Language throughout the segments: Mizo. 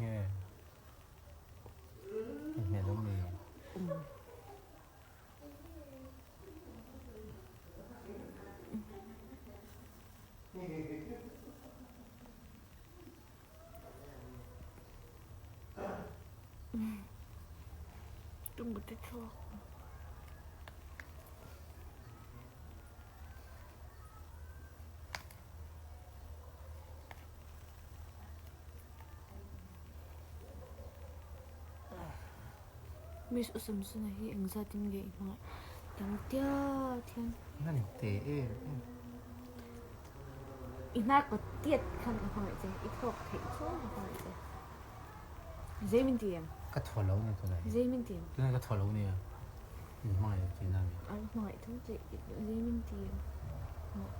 Nge inhmeh lo mi? Miss u Samsona hi engzat in nge i hmangaih dang tiat hian. Nan te em em. I hnar kawt tiat khan ka hmangaih che, i thawk theih chuan ka hmangaih che. Zei min ti em? Ka thaw lo ni tunah hi. Zei min ti em? Tunah ka thaw lo nia. Min hmangaih tih na mi. A ka hmangaih tho che, zei min ti em? Maw.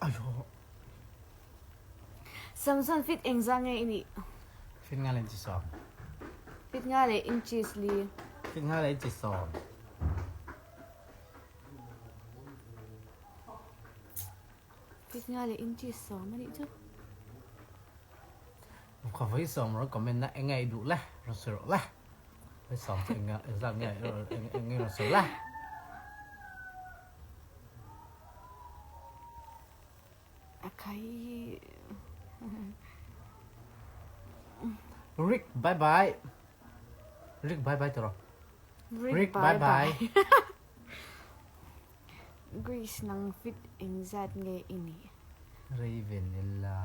Ayo. Samson fit engzah nge i nih? Fit nga le inchi sawm. Fit nga le inches li. Fit nga le inchi sawm. Fit nga le inches sawm a nih chu. Ka vawi sawm rawn comment na eng nge i duh le rawn sawi rawh le. Vawi sawm chu eng engzat nge eng nge rawn sawi le. A khai. Rick bye bye. Rick bye bye tawh rawh. Rick bye bye. Greece nang fit engzat nge i nih? Raven ila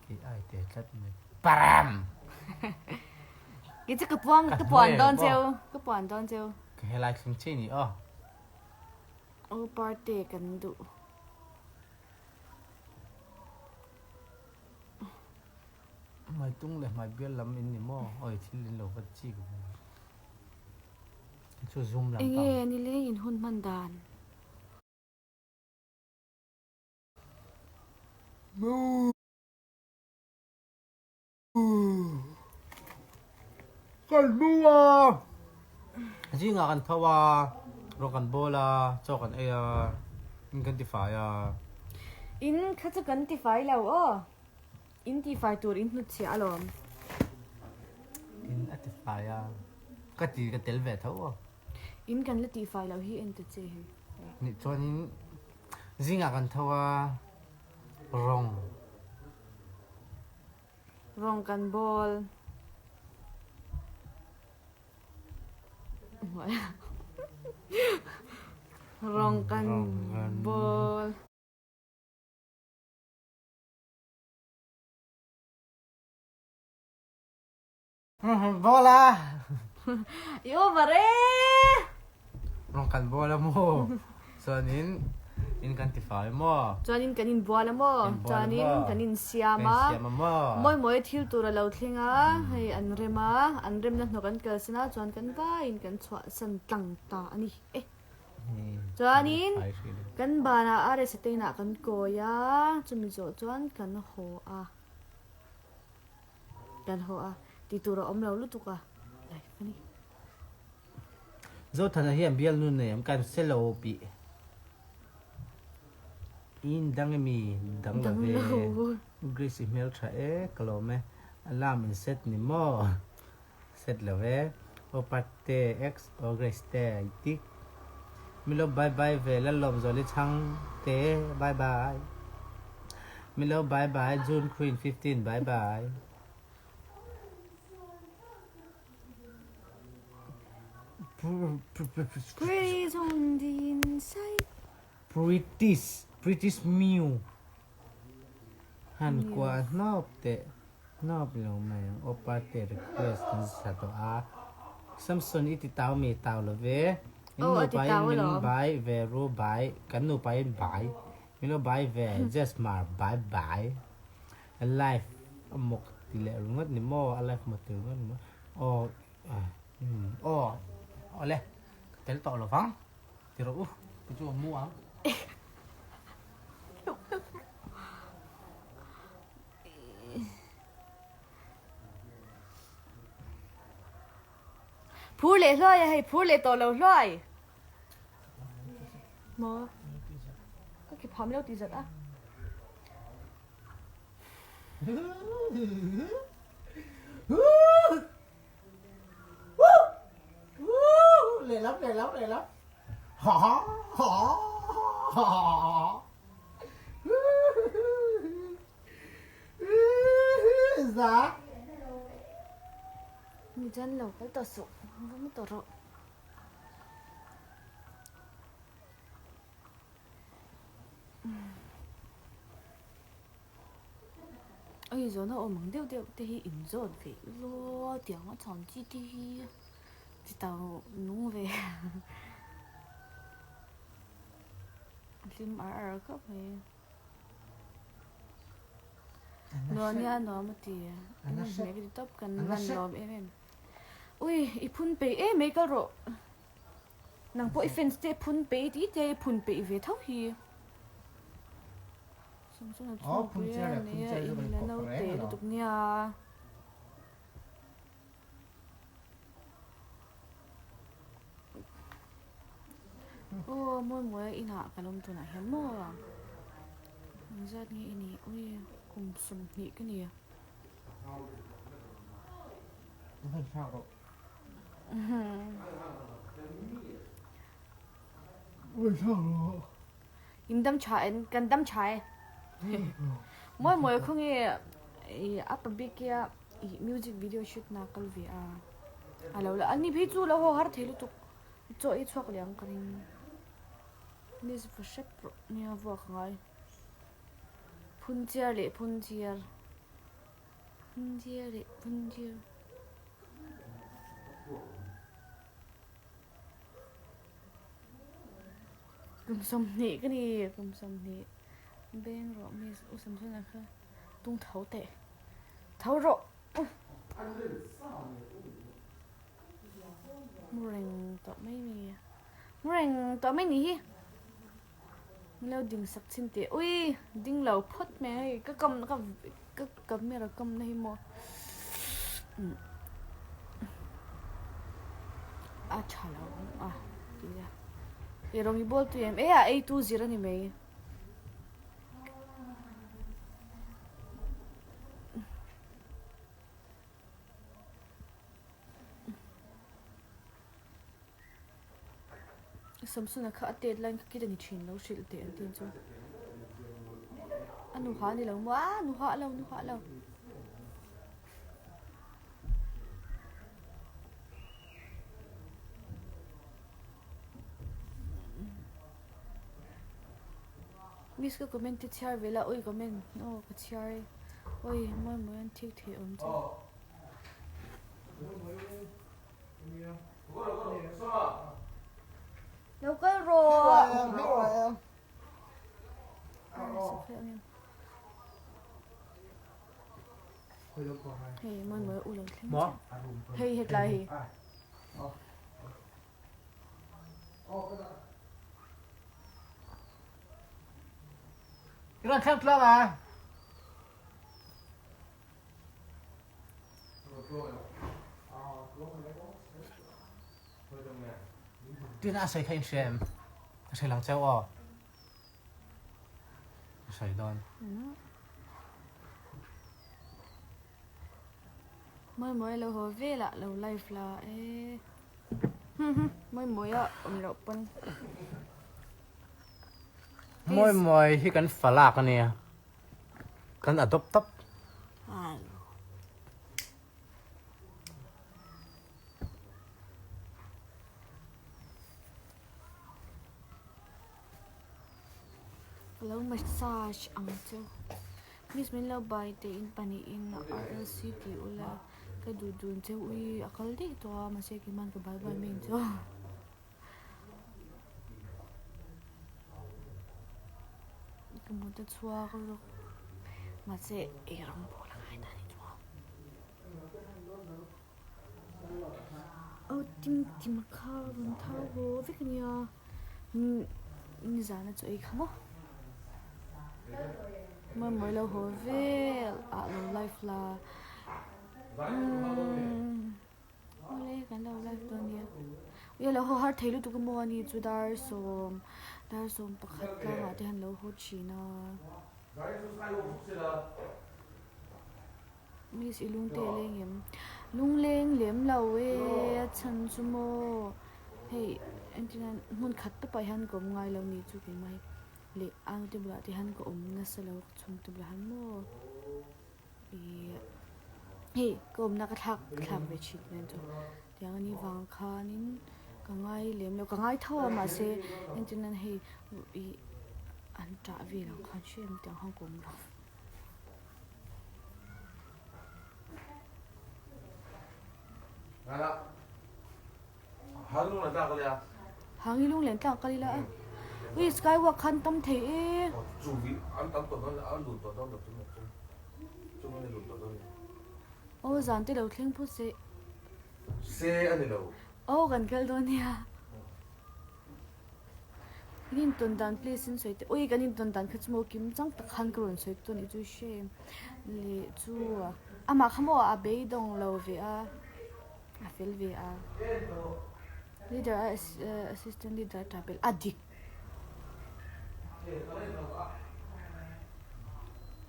kei ai te tlat mai. Param! Kei chu ka puang ka puan dawn cheu ka puan dawn cheu. Ka helai thleng che ni aw. Aw parte kan duh. Hmai tung leh hmai bial lam in ni maw? Awi thil in lo va chik ve. Chu zoom lam pang. Enge nileng in hun hman dan? Kan mu a, zingah kan tho a, rawh kan bawl a, chaw kan ei a, in kan tifai a. In kha chu kan tifai lo aw. In tifai tur in hnutchhiah alawm. In a tifai a, ka ti ka tel ve tho aw. In kan la tifai lo hi en ta che hei. Nih chuanin zingah kan tho a, rawng. Rawng kan bawl. Rawng kan bawl. Bawl a! I over e! Rawng kan bawl a maw? Chuanin in kan tifai maw? Chuanin kan inbual a maw? Chuanin kan insiam a. Kan insiam a maw? Mawi mawi thil tur a lo thleng a, hei an rem a, an remna hnawh kan kalsan a, chuan kan vaiin kan chhuahsan tlang ta a ni e. Chuanin kan banah RSA te inah kan kawi a, chumi zawh chuan kan haw a. Kan haw a, ti tur a awm lo lutuk a, life a ni. Zothana hian bialnu nei am kan se lo pi in dang emi dang lo ve Greece i hmel tha e ka lawm e alarm in set ni maw set lo ve aw parte x aw Grace te tik milo bye bye ve lalawm zawli chhang te bye bye milo bye bye June Queen 15 bye bye. Praise on the inside. British British Mew Han kua hnawp teh hnawp lo mai ang aw parte request kan sa tawh a Samson i ti tau mi tau lo ve in Oh, a ti nupa in tau min alawm. bai ve ru bai kan nupa in bai min lo bai ve just mar bai bai a life a mawk ti leh ringawt ni maw a life maw ti ringawt ni maw aw aw awle ka tel tawh lo vang ti rawh u ti chu a mu ang. Phur leh hluai a hei phur leh tawh lo hluai. Maw? Ka ki pham lo ti zat a. Lehlam lehlam lehlam. Ha ha ha ha ha. Za. Mi chuan lo kal tawh suh, va mu tawh rawh. Oi zawhna awm ang deuh deuh te hi inzawt ve ulaw tiang a chhan chi te hi chi tau nung ve a hlim ar ar khawp mai. Nuam nia nuam a ti a hmeh ka ti tawp kan lan lawm em em. Ui i phun peih em mai kal rawh. Nang pawh i fans te phun peih tih te i phun peih ve tho hi. Samsung a chhungpui a nia in la naute lutuk nia. Aw mawi mawi a inah ka lawm tunah hian maw engzat nge i nih ui kum 20 ka ni. In dam tha en kan dam tha e. Mawi mawi khaw nge i apa bik ia i music video shoot na kal ve a. A lo la ani phei chu lo haw har thei lutuk chaw ei chhuak leh ang ka ring. Miss va hrep rawh nia vuak a ngai. Phun chiar leh phun chiar. Phun chiar leh phun chiar. Kum 20 ka ni, kum 20. Beng rawh miss u Samsona kha tung tho teh. Tho rawh. Mu reng tawh mai mi. Mu reng tawh mai ni hi. Min lo ding sak chin teh. Ui, ding lo phawt mai hei. Ka kam ka ka camera kam na hi maw. A tha lo a ti a. I rawng i bawl tui em? E a ei tu zir a ni mai. Samsona kha a tet laiin ka kit a ni thin lo hrilh teh an ti chu. A nuha a ni lo maw? A nuha lo, nuha lo. Miss ka comment te chhiar ve la, oi comment aw ka chhiar e, oi mawi mawi an thik thei awm che. Lo kal rawh. Hei mawi mawi u lo thleng che. Hei hetlai hi. I rawn thleng tluang a. Tin a sawi kha in hria em? Ka hre lang cheu aw. Ka sawi dawn. Mawi mawi lo haw vel ah lo live la e. Mawi mawi a awm loh pawn. Mawi mawi hi kan falak ania. Kan adopt tawp. Ka lo massage ang che miss min lo bai teh in pahnih in RLC tih ula ka duh dun che ui a kal daih tawh a mahse keimah ka bye bye mai ang che ka mut a chhuak zawk mahse eirawng bawl a ngai ta a ni chu. Aw tim tim a kha rawn thau haw vek a nia nizan a chaw ei kha maw mawi mawi lo haw vel ah lo live la umm. Awle kan lo live dawn nia. Ui a lo haw har thei lutuk emaw a ni chu dar sawm dar sawm pakhat tlangah te han lo haw thin a. Miss i lung te a leng em? Lungleng lem lo e a chhan chu maw hei entirna hmun khat tawpah hian ka awm ngai lo ni chu keimah hi leh ang te bulah te hian ka awm nasa lo ka chhungte bulah hian maw ih hei ka awmna ka thlak ka thlak ve thin nen chu tiang a nih vang khanin ka ngai lem lo ka ngai tho a mahse entirna hei ih an ṭah vel ang khan hre em tiang khan ka awm lo. Hangi lung len tlak kal ila a. Ui skywalk khan tam thei e. Aw zan te lo thleng phawt se. Aw kan kal dawn nia. Kan intawn dan please in sawi teh ui kan intawn dan kha chu maw kim chang tak khan ka rawn sawi tawn i chu hre leh chu amah kha maw a beidawng lo ve a a fel ve a leader a assistant leader a tah belh a dik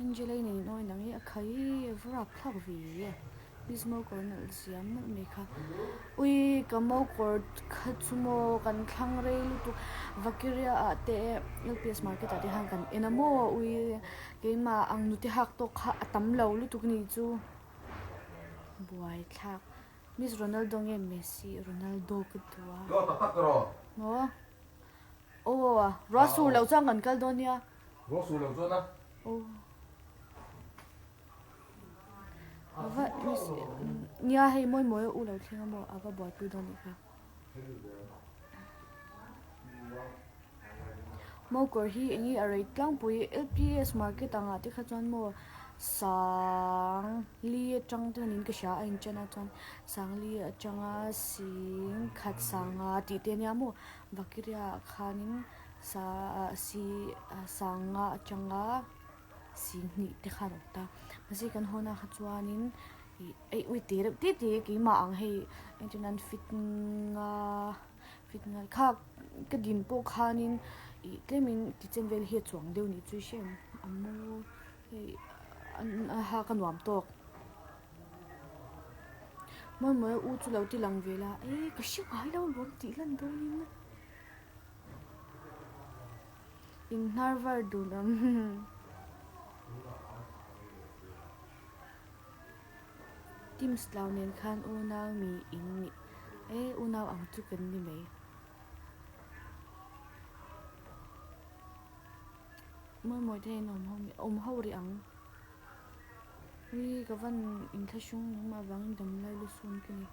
Angela i nei nawi nang i a khai a va rapthlak ve. Miss mo kawr nalh ziam nalh mai kha. Ui ka mo kawr kha chu maw kan thlang rei lutuk Vakiria ah te LPS market ah te khan kan en a maw ui keimah ang nute hak tawk kha a tam lo lutuk ni chu buai thlak Miss Ronaldo nge Messi Ronaldo ka duh a. Aw tak tak rawh. Maw aw ruah sur loh chuan kan kal dawn nia. Ruah sur loh chuan a. Aw. Ava nia hei mawi mawi a u lo thleng a maw ava buaipui dawn nih kha. Mokawr hi eng nge a rei tlangpui LPS market ang ah te kha chuan maw sang li atang te niin ka hria a inchen a chuan sang li atanga sing khat sanga tih te ania maw Vakiria ah khanin sa si sanga atanga. Singhnih te khan a awm ta. Mahse kan haw na kha chuanin ih ei ui te reuh te te keimah ang hei engtin nan fit nga fit nga kha ka din pawh khanin ih tlemin kitchen vel hi a chuang deuh nih chu i hre em a maw hei a ha ka nuam tawk. Mawi mawi a u chu lo ti lang ve la e ka hre ngai lo lawm tih lan dawnin. In hnar var dun ang. Teams tlau nen khan unau mi in nih e unau ang chu kan ni mai. Mawi mawi te in awm ho mi awm ho rih ang. Ui ka van inthlahrung nangmah avangin damlai lusun ka ni.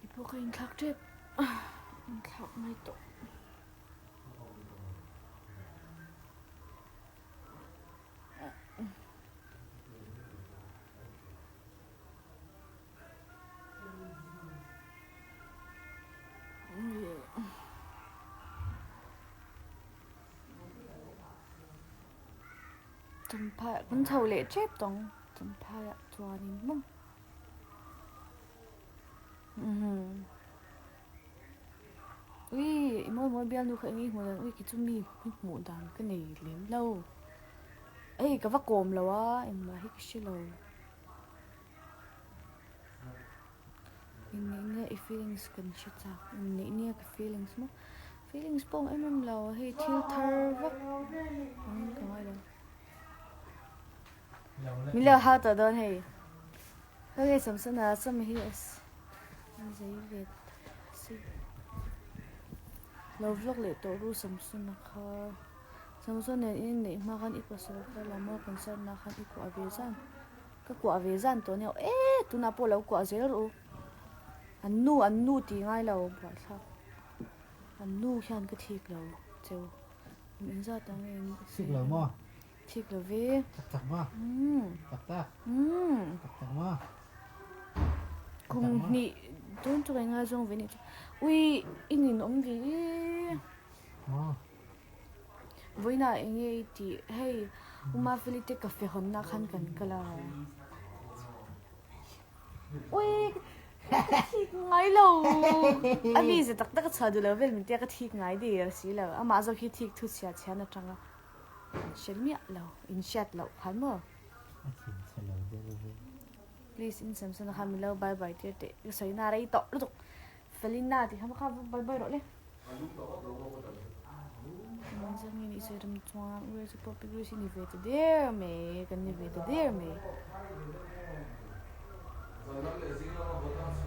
I pawh ka inthlak tep inthlak mai tawh. Champhai kan chho leh tep tawng champhaiah chuanin maw umm ui i mawi mawi bialnu kha eng nge hmuh dan ui ki chu mi hmuh dan ka nei lem lo hei ka va kawm lo a engmah hi ka hre lo inneih nia i feelings kan hre chak inneih nia ka feelings maw. Feelings pawh em em lo hei thil thar vak angin ka ngai lo. Min lo hau tawh dawn hei. Ka nge Samson a sam hi a zei ve si. Lo vlog leh tawh ru Samson a kha. Samson nen in inneih hma khan i pasal kha lama concert na khan i kuah ve zan. Ka kuah ve zan tawh nia e tunah pawh lo kuah zel rawh u. An nu an nu tih ngai lo buaithlak. An nu hian ka thik lo cheu. Engzat ang nge in Thik lo maw? Thik lo ve. Tak tak maw? Tak tak? Tak tak maw? Kum hnih dawn chu ka ingaizawng ve nih chu. Ui i ninawm ve e. Maw? Vawiinah eng nge i tih? Hei. Umafeli te cafe hawnna khan kan kal a. Ui ka thik ngai lo. A mi ze tak tak a chhuah duh lo vel min tia ka thik ngai der si lo. Amah zawk hi thik thu chhia chhia na tanga hre miah lo in hriat loh khan maw. A thin chhe lo der ve. Please in Samson a kha min lo bye bye tir teh ka sawi na rei tawh lutuk. Felina tih kha kha bye bye rawh le. Zangin i sawi ram chuan Grace pawh pi Grace hi ni ve ta der mai kan ni ve ta der mai.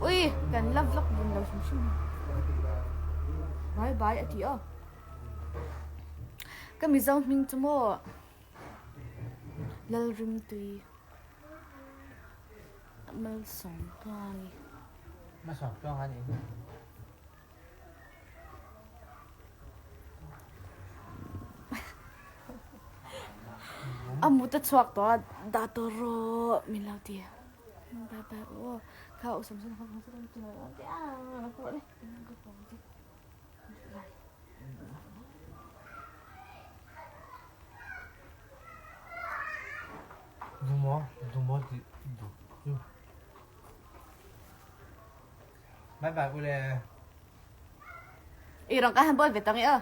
Ui kan la vlog bun lo hrim hrim. Bye bye a ti aw. Ka Mizo hming chu maw Lalrimtui. Malsawmtluangi. Malsawmtluang a nih hi. A mut a chhuak tawh a, dah tawh rawh min lo ti. Bye bye aw. Kha u Samson kha kha chu kan ti a, lo kawh le. Ka kawng che. Dumaw dumaw tih duh chu. Bye bye ule. I rawn ka han bawi ve tawng i aw.